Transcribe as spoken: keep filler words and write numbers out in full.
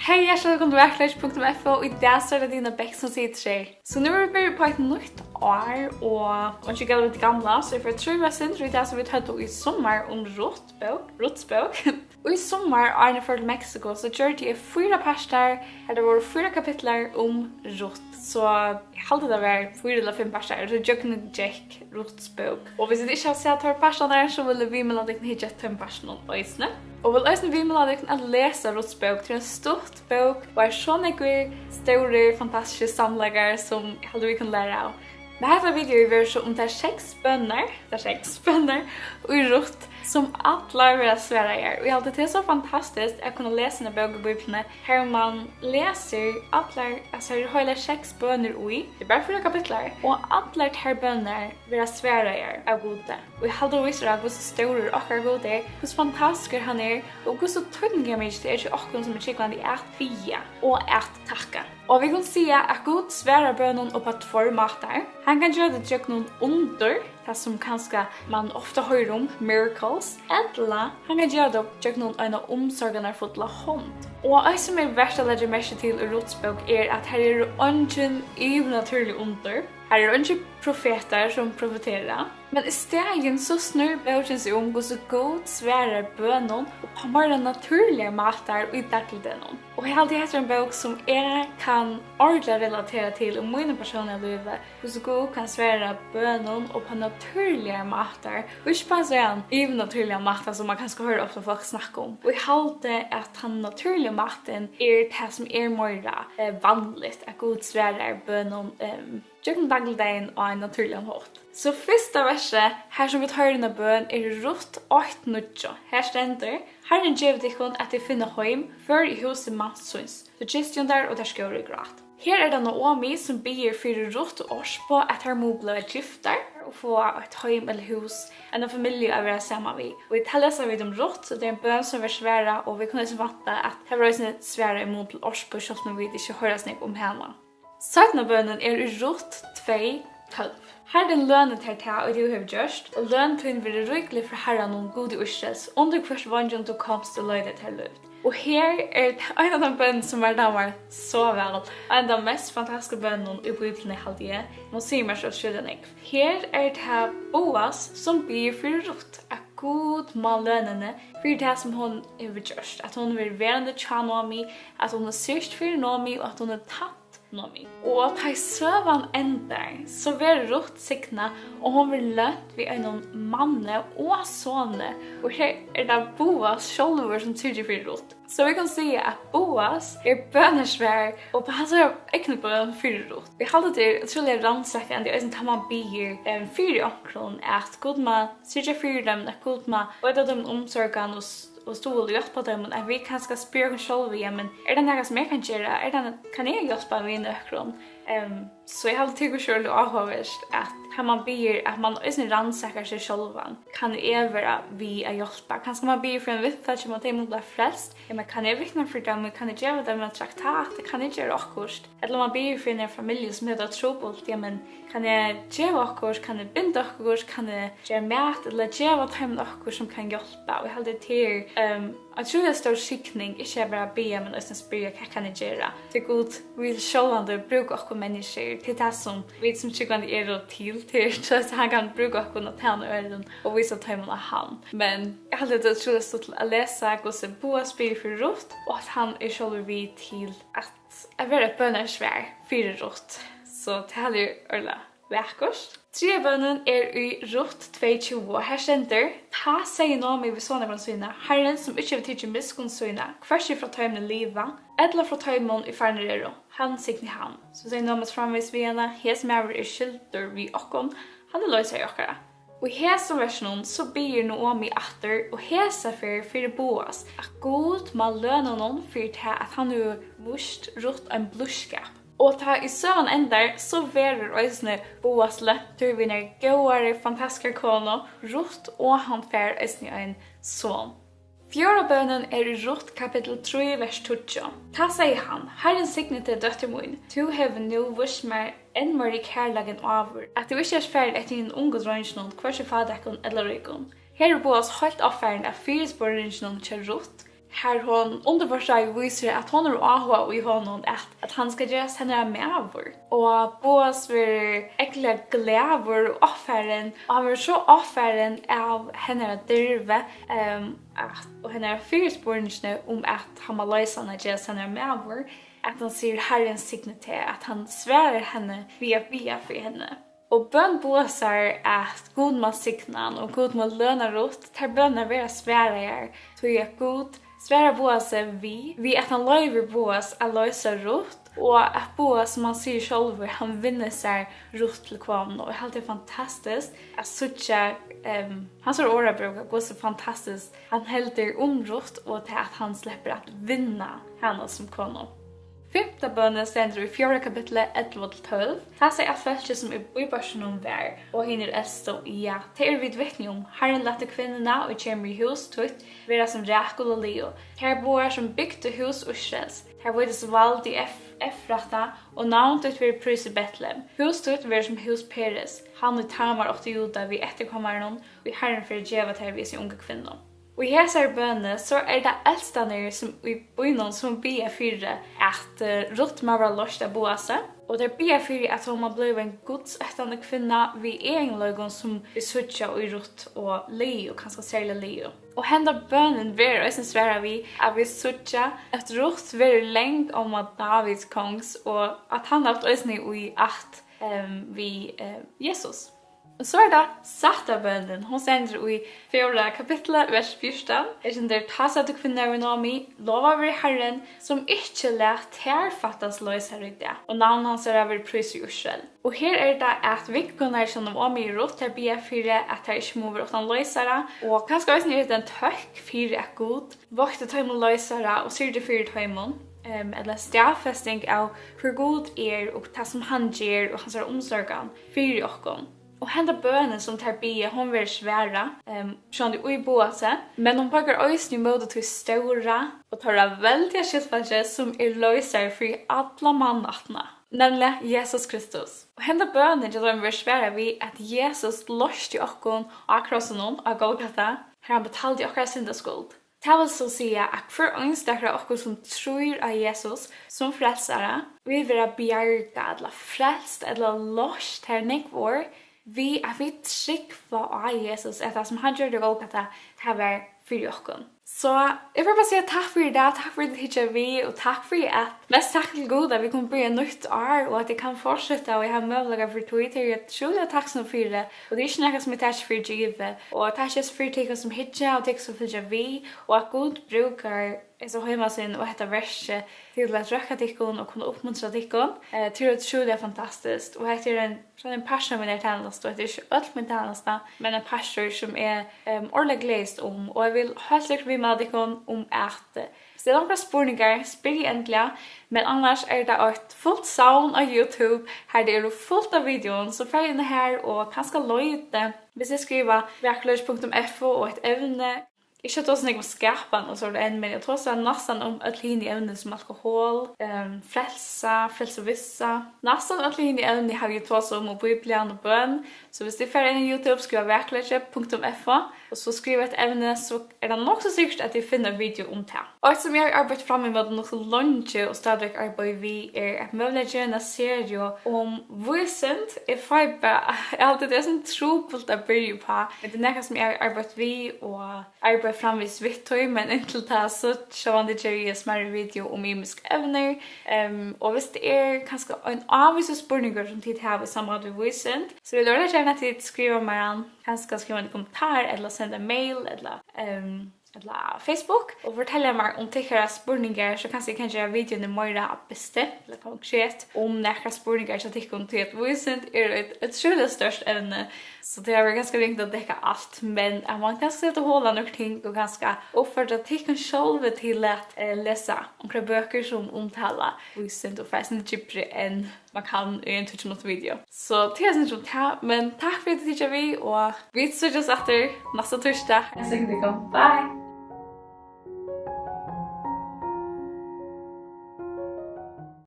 Hey, hjartaliga vælkomin til Verkleiki punktum F O. Í dag so er tað Dina Bech, sum situr her. So nú eru vit byrjað upp á eitt nýtt ár, og, og ikki gala við tað gamla, so eg fari at trívast sindur í tað, sum vit høvdu í summar um Ruths bók, Ruths bók. Í summar, áðrenn eg fór til Mexico, so gjørdi eg fýra partar, har tað vóru fýra kapitlar um Ruth. So eg haldi, tað var fýra ella fimm partar, so gjøgnum gekk Ruths bók. Og viss tit ikki hava sæð teir partarnar, so vil eg viðmæla tykkum at hyggja eftir teimum partunum eisini. Og vil eisini viðmæla tykkum at lesa Ruths bók. Tað er ein stutt bók, og er so nógvir stórir, fantastiskir sannleikar, sum eg haldi, vit kunnu læra av. Men hetta videoið verður so um tær seks bønirnar, tær seks bønirnar í Ruth, sum allar verða svaraðar. Og eg haldi, tað er so fantastiskt at kunna lesa eina bók í Bíbliuni, har man lesur allar, altso, har eru heilar seks bønir í. Tað er bara fýra kapitlar, og allar tær bønirnar verða svaraðar av Gudi. Og eg haldi, hon vísir á, hvussu stórur okkara Gud er, hvussu fantastiskur hann er, og hvussu týdningarmikið tað er til okkum sum er trúgvandi at biðja og at takka. Og vit kunnu siga, at Gud svarar bønum upp á tveir mátar. Hann kann gera tað gjøgnum undur, tað sum kanska man ofta hoyrir um, miracles, ella hann kann gera tað gjøgnum eina umsorganarfulla hond. Og eitt, sum er vert at leggja merki til í Ruths bók, er, at har eru eingin yvirnatúrlig undur. Har eru eingir profetar, sum profetera. Men í staðin so snýr bókin seg um, hvussu Gud svarar bønum upp á meira natúrligar mátar í dagligdegnum. Og eg haldi, hetta er ein bók, sum eg kann ordiliga relatera til í mínum persónliga lívi, hvussu Gud kann svara bønum upp á natúrligar mátar, og ikki bara so ein yvirnatúrligan máta, sum man kanska hoyrir ofta fólk snakka um. Og eg haldi, at tann natúrliga mátin er tað, sum er meira, eh, vanligt, at Gud svarar bønum, ehm, gjøgnum dagligdagin á ein natúrligan hátt. So fyrsta versið, har sum vit hoyra eina bøn, er Ruth eitt níggju. Har stendur: "Harrin gevi tykkum, at tit finna heim, føri húsið mans síns, so gisti hon har, og tær skóru í grát." Her er tað Naomi, sum biður fyri Ruth og Orpa, at tær mugu bliva giftar og fáa eitt heim ella hús, eina familju at vera saman við. Og í tað lesa vit um Ruth, so tað er ein bøn, sum verður svarað, og vit kunnu eisini vænta, at tað verður eisini svarað í mun til Orpu, sjálvt um vit ikki hoyra so nógv um hana. Seinna bønin er í Ruth tvey tólv: "Harrin løni tær tað, ið tú hevur gjørt, og løn tín verði ríkilig frá Harranum, Gudi Ísraels, undir hvørs veingjum tú komst og leitaði tær lív." Og her er t-, ein av teimum bønunum, sum mær dámar so væl, ein av teimum mest fantastisku bønunum í Bíbliuni, haldi eg. Hon sigur mær so ótrúliga nógv. Her er tað Boas, sum biður fyri Ruth, at Gud má løna henni fyri tað, sum hon hevur gjørt, at hon hevur verið verandi hjá Naomi, at hon hevur syrgt fyri Naomi, og at hon hevur tænt Naomi. Og tá ið søgan endar, so verður Ruth signað, og hon verður lønt við einum manni og soni. Og her er tað Boas sjálvur, sum syrgir fyri Ruth. So vit kunnu siga, at Boas er bønarsvar upp á hansara egnu bøn fyri Ruth. Eg haldi, tað er ótrúliga rannsakandi, eisini tá man biður, em, fyri onkrum, at Gud má syrgja fyri teimum, at Gud má veita teimum umsorgan og s-, og stuðul og hjálpa teimum, at vit kanska spyrja okkum sjálv: "Ja, men er tað nakað, sum eg kann gera? Er tað, kann eg hjálpa við nøkrum?" Em, so eg haldi, tað er sjálvt áhugavert, at tá man biður, at man eisini rannsakar seg sjálvan. Kann eg vera við at hjálpa? Kanska man biður fyri einum vinfólki, um at tey mugu blíva frelst. Ja, men kann eg vitna fyri teimum? Kann eg geva teimum ein traktat? Kann eg gera okkurt? Ella man biður fyri eina familju, sum hevur tað trupult. Ja, men kann eg geva okkurt? Kann eg binda okkurt? Kann eg gera mat? Ella geva teimum okkurt, sum kann hjálpa? Og eg haldi, tað er, ehm, ein ótrúliga stór skikning, ikki at bara biðja, men eisini at spyrja: "Hvat kann eg gera?" Tí Gud vil sjálvandi brúka okkum menniskjur. Tað er tað, sum vit sum trúgvandi eru til. Tað er so, at hann kann brúka okkum at tæna øðrum og vísa teimum á hann. Men eg haldi, tað er ótrúliga stuttligt at lesa, hvussu Boas biður fyri Ruth, og at hann er sjálvur við til at, at vera eitt bønarsvar fyri Ruth. So tað haldi eg er øgiliga vakurt. Triðja bønin er í Ruth tvey tjúgu, og her stendur: "Tá segði Naomi við sonarkonu sína: Harrin, sum ikki hevur tikið miskunn sína, hvørki frá teimum, ið liva, ella frá teimum, ið farnir eru, hann signi hann." So segði Naomi framvegis við hana: "Hesin maður er skyldur við okkum, hann er loysari okkara." Og í hesum versinum, so biður Naomi aftur, og hesa ferð fyri Boas, at Gud má løna honum fyri tað, at hann hevur víst Ruth ein blíðskap. Og tá ið søgan endar, so verður eisini Boas løntur við einari góðari, fantastiskari konu, Ruth, og hann fær eisini ein son. Fjórða bønin er í Ruth kapittul trý, vers tíggju. Tá segði hann: "Harrin signi teg, dóttir mín. Tú hevur nú víst mær enn meiri kærleika enn áður, at tú ikki ert farin eftir hinum ungu dreingjunum, hvørki fátækum ella ríkum." Her er Boas heilt ovfarin av fyrispurninginum hjá Ruth. har hon undirforstaðið vísir, at hon hevur áhuga í honum, at, at hann skal gerast hennara maður. Og Boas verður ógvuliga glaður og ovfarin, og hann verður so ovfarin av hennara dirvi, ehm, at, og hennara fyrispurningini um, at hann má loysa hann at gerast hennara maður, at hann sigur: "Harrin signi teg," at hann svarar henni við at biðja fyri henni. Og bøn Boasar, at Gud má signa hann og Gud má løna Rutt, tær bønirnar verða svaraðar, tí at Gud svarar Boasi við, við at hann loyvir Boas at loysa Rutt, og at Boas, sum hann sigur sjálvur, hann vinnur sær Rutt til konu. Og eg haldi, tað er fantastiskt at síggja, ehm, hansara orðabrúk, at hvussu fantastiskt hann heldur um Rutt, og tað, at hann sleppur at vinna hana sum konu. Fimta bønin stendur í fjórða kapitli, ellivu til tólv. Tá segði alt fólkið, sum í býportinum var, og hinir elstu: "Ja, tað eru vit vitni um. Harrin læt kvinnuna, ið kemur í hús títt, vera sum Rakul og Leu, tær báðar, sum bygdu hús Ísraels. Tær veitust vald í Ef-, Efrata, og navn títt verður prísað í Betlehem. Hús títt verður sum hús Peres, hann, ið Tamar átti Juda við eftirkomarunum, ið Harrin fer at geva tær við hesi ungu kvinnu." Og í hesari bønini, so er tað elstarnir, sum í býnum, sum biðja fyri, at, eh, Rutt má vera loyst av Boasi, og tær biðja fyri, at hon má blíva ein gudsóttandi kvinna við eginleikum, sum vit síggja í Rutt og Leu, og kanska serliga Leu. Og henda bønin verður eisini svarað við, at vit síggja, at Rutt verður langomma Dávids kongs, og at hann havt eisini í ætt, ehm, við, eh, Jesus. Og so er tað sætta bønin. Hon stendur í fjórða kapitli, vers fjúrtan. Her stendur: "Tá søgdu kvinnurnar við Naomi: Lovaður veri Harrin, sum ikki læt tær fattast loysari í dag, og navn hansara verður prísað í Ísrael." Og her er tað, at vinkonurnar hjá Naomi og Rutt, tær biðja fyri, at tær ikki mugu vera uttan loysara. Og kanska eisini er hetta ein tøkk fyri, at Gud veitti teimum loysara og syrgdi fyri teimum, em, ella staðfesting av, hvør Gud er, og tað, sum hann ger, og hansara umsorgan fyri okkum. Og henda bønin, sum tær biðja, hon verður svarað, em, sjálvandi í Boasi, men hon peikar eisini ímóti tí stóra og teirra veldiga skyldfólki, sum er loysari fyri alla mannaættina, nevniliga Jesus Kristus. Og henda bønin hjá teimum verður svarað við, at Jesus loysti okkum á krossinum á Golgata, har hann betaldi okkara syndaskuld. Tað vil so siga, at hvør einstakur av okkum, sum trýr á Jesus sum frelsara, vil vera bjargað ella frelst ella loyst, har er nógv orð, við at vit trúgva á Jesus, at tað, sum hann gjørdi á Golgata, tað var fyri okkum. So eg vil bara siga takk fyri í dag, takk fyri at tit hyggja við, og takk fyri at, mest takk til Gud, at vit kunnu byrja nýtt ár, og at eg kann fortseta, og eg havi møguleika fyri tí, tað eri eg trúliga takksom fyri, og tað er ikki nakað, sum eg taki fyri givið, og takk Jesus fyri tykkum, sum hyggja, og tykkum, sum fylgja við, og at Gud brúkar hesa heimasíðuna og hetta verkið til at røkka tykkum og kunna uppmuntra tykkum. Eh, tað er ótrúliga fantastiskt, og hetta er ein, so ein partur av mínari tænastu, og hetta er ikki øll mín tænasta, men ein partur, sum eg, em, ordiliga gleðist um, og eg vil heilt sikkurt viðmæla tykkum um at, eh, hvis tað er onkrar spurningar, spyrjið endiliga, men annars er tað eitt fult savn á YouTube, har tað eru fult av videoum, so farið inn har og kanska leitið, hvis tit skriva vakurleiki punktum f o og eitt evni, ikki at tosa nógv um skapan og sovorðið enn, men eg tosa næstan um øll hini evni sum alkohol, ehm, frelsa, frelsuvissa. Næstan øll hini evni havi eg tosað um, og Bíblian og bøn. So hvis tit fara inn á YouTube, skriva vakurleiki punktum f o, og so skriva eitt evni, so er tað nokk so sikkurt, at tit finna video um tað. Og eitt, sum eg havi arbeitt fram ímóti nokk so leingi og stadigvæk arbeiði við, er at møguliga gera eina seriu um vísind. Eg fái bara, eg haldi, tað er so trupult at byrja uppá, men tað er nakað, sum eg havi arbeitt við, og arbeiði framvegis við tí, men inntil tá, so sjálvandi geri eg smærri video um ymisk evnir. Ehm, og hvis tað er kanska ein ávísur spurningur, sum tit hava í samband við vísind, so vil eg ordiliga gjarna, at tit skriva mær hann, kanska skriva ein kommentar, ella senda mail, ella, ehm, ella Facebook, og fortelja mær um tykkara spurningar, so kanska eg kann gera videoini meira bestemt, ella konkret, um nakrar spurningar hjá tykkum, tí at vísind er eitt, eitt ótrúliga stórt evni, so tað hevur verið ganska ringt at dekka alt, men at mann kanska seta hol á nøkur ting og kanska uppfordra tykkum sjálvi til at, eh, lesa onkrar bøkur sum umtala vísind og fara eitt sindur djúpri enn mann kann í ein tíggju minuttir video. So tað er eitt sindur um tað, men takk fyri at tit hyggja við, og vit síggjast aftur næsta týsdag. Eg signi tykkum. Bye!